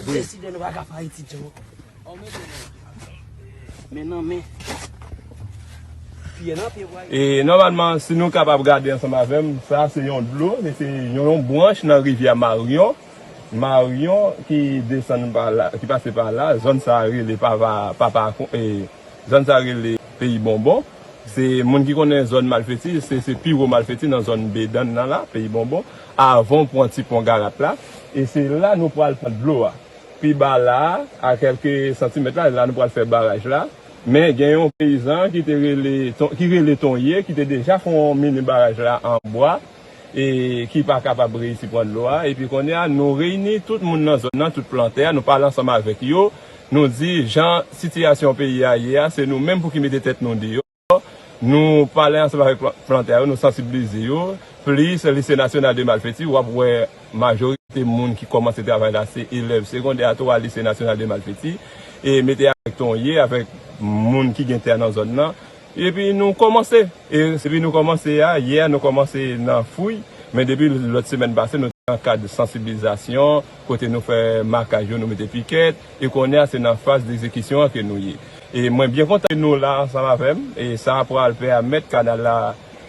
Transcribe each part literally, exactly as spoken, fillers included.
Deside nou pa ka fè Ayiti djanm. Men nan men. Pye nan pye, bwa. E nòmalman, si nou kapab gade ansanm avè m, sa se yon dlo, se, se yon, yon branch nan rivyè Maryon. Maryon ki desann pa la, ki pase pa la, zòn sa a rele Papa, Papa, e, zòn sa a rele Peyi Bonbon. Se moun ki konnen zòn Malfeti, se, se pi wo Malfeti nan zòn Bedann nan la, Peyi Bonbon, avan w pran ti pon Garat la. E se la nou pral pran dlo a. Pi ba la a, a kèlke santimèt la, la nou pral fè baraj la. Men gen yon peyizan ki te rele, Ton- ki rele Tonye, ki te deja fè yon mini baraj la an bwa, e ki pa kapab reyisi pran dlo a. Epi kounye a, nou reyini tout moun nan zòn nan, tout plantè a, nou pale ansanm avèk yo. Nou di, jan sitiyasyon peyi a ye a, se nou menm pou ki mete tèt nou deyò. Nou pale ansanm avèk plan- plantè yo, nou sansibilize yo. Plis Lise Nasyonal de Malfeti, w ap wè majorite moun ki kòmanse travay la se elèv segondè a, twa Lise Nasyonal de Malfeti. E mete avèk Tonye, avèk moun ki gen tè nan zòn nan. Epi nou kòmanse. E epi nou kòmanse a, yè nou kòmanse nan fwi, men depi lòt semèn pase, nou te nan kad sansibilizasyon, kote nou fè makaj yo, nou mete pikèt, e kounye a se nan faz degzekisyon an ke nou ye. E mwen byen kontan ke nou la ansanm avè m, e sa pral pèmèt kanal la,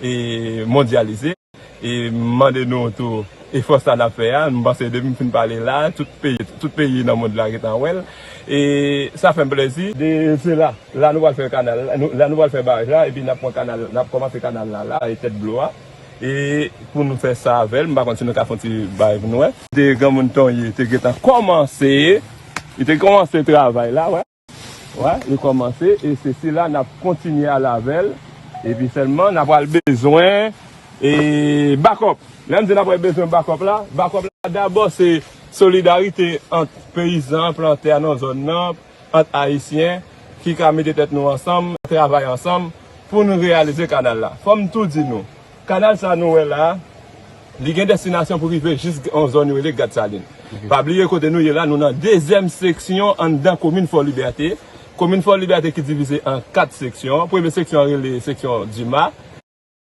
e, mondyalize. E m mande nou tou, efò sa n ap fè a, m panse depi m fin pale la, tout peyi, tout peyi nan mond la gentan wè l. E sa fè m plezi. De, se la, la nou pral fè kanal, la nou, la nou pral fè baraj la, epi n ap pran kanal, n ap kòmanse kanal la, la, e tèt dlo a. E pou nou fè sa avè l, m pa konn si nou ka fè yon ti bagay pou nou wè. Te granmoun Tonye te gentan kòmanse, li te kòmanse travay la, wè. Wè, li kòmanse, e se sila n ap kontinye ale avè l. Epi sèlman, n ap pral bezwen, e, bakòp. Lè m di n ap pral bezwen bakòp la, bakòp la dabò se solidarite ant peyizan, plantè nan zòn nan, ant Ayisyen, ki ka mete tèt nou ansanm, travay ansanm pou nou reyalize kanal la. Fò m tou di nou, kanal sa nou wè la, li gen destinasyon pou rive jis yon zòn yo rele Gad Salin. Pa bliye kote nou ye la, nou nan dezyèm seksyon anndan komin Fò Libète. Komin Fò Libète ki divize an kat seksyon. Premye seksyon an rele seksyon Dima.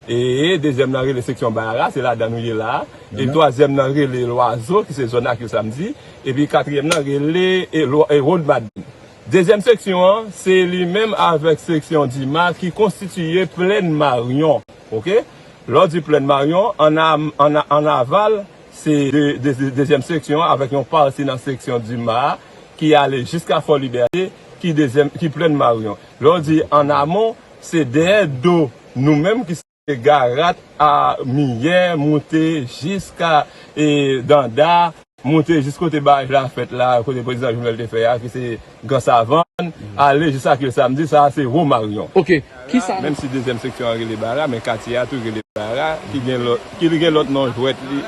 E dezyèm nan rele seksyon Bayara, se ladan nou ye la. E twazyèm nan rele Lwazo, ki se zòn Akil Samdi. Epi katriyèm nan rele, e, Lwa- e, Wòd Madin. Dezyèm seksyon an, se li menm avèk seksyon Dima ki konstitiye Plèn Maryon. Oke? Lè w di Plèn Maryon, an, am- an, an aval, se de- de- dezyèm seksyon an avèk yon pati nan seksyon Dima ki ale jiska Fò Libète, ki dezyèm, ki Plèn Maryon. Lè w di an amon, se dèyè do nou menm ki Garat a Miyè, moute jiska, e, Danda, moute jis kote baraj la fèt la, kote prezidan Jovenel te fè a, ki se Gran Savann, ale jis Akil Samdi, sa a se Wo Maryon. Oke, kisa? Menm si dezyèm seksyon an rele Bara, men katye a tou rele Bara, ki gen lòt, ki li gen lòt non jwèt li,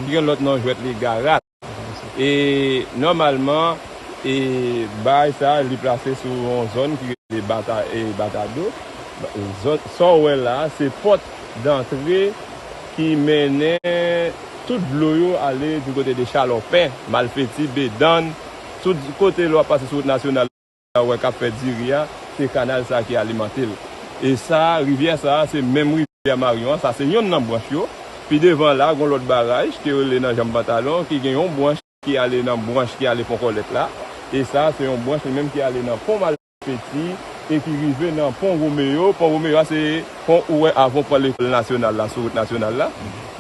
ki gen lòt non jwèt li Garat. E nòmalman, e baraj sa a, li plase sou yon zòn ki rele Bata, e Batado. Zòn, sa w wè la a, se pòt dantre ki mennen tout dlo yo ale di kote de Chalòpen, Malfeti, Bedann, tout kote lè w ap pase sou wout nasyonal la, wè k ap fè diri a, se kanal sa a ki alimante l. E sa, rivyè sa a, se menm rivyè Maryon an, sa se yonn nan branch yo. Pi devan la, gon lòt baraj ki rele nan Janm Pantalon, ki gen yon branch ki ale nan branch ki ale Pon Kòlèt la. E sa, se yon branch li menm ki ale nan Pon Malfeti e ki rive nan Pon Womeyo. Pon Womeyo a, se pon ou wè avan w pran lekòl nasyonal la, sou wout nasyonal la.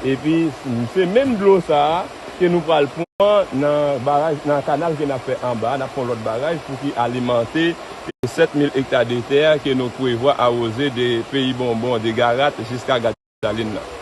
Epi, se menm dlo sa a ke nou pral pran nan baraj, nan kanal ke n ap fè anba a, n ap fè yon lòt baraj pou ki alimante sèt mil ekta de tè ke nou prevwa awoze de Peyi Bonbon, de Garat jiska Gad Salin nan.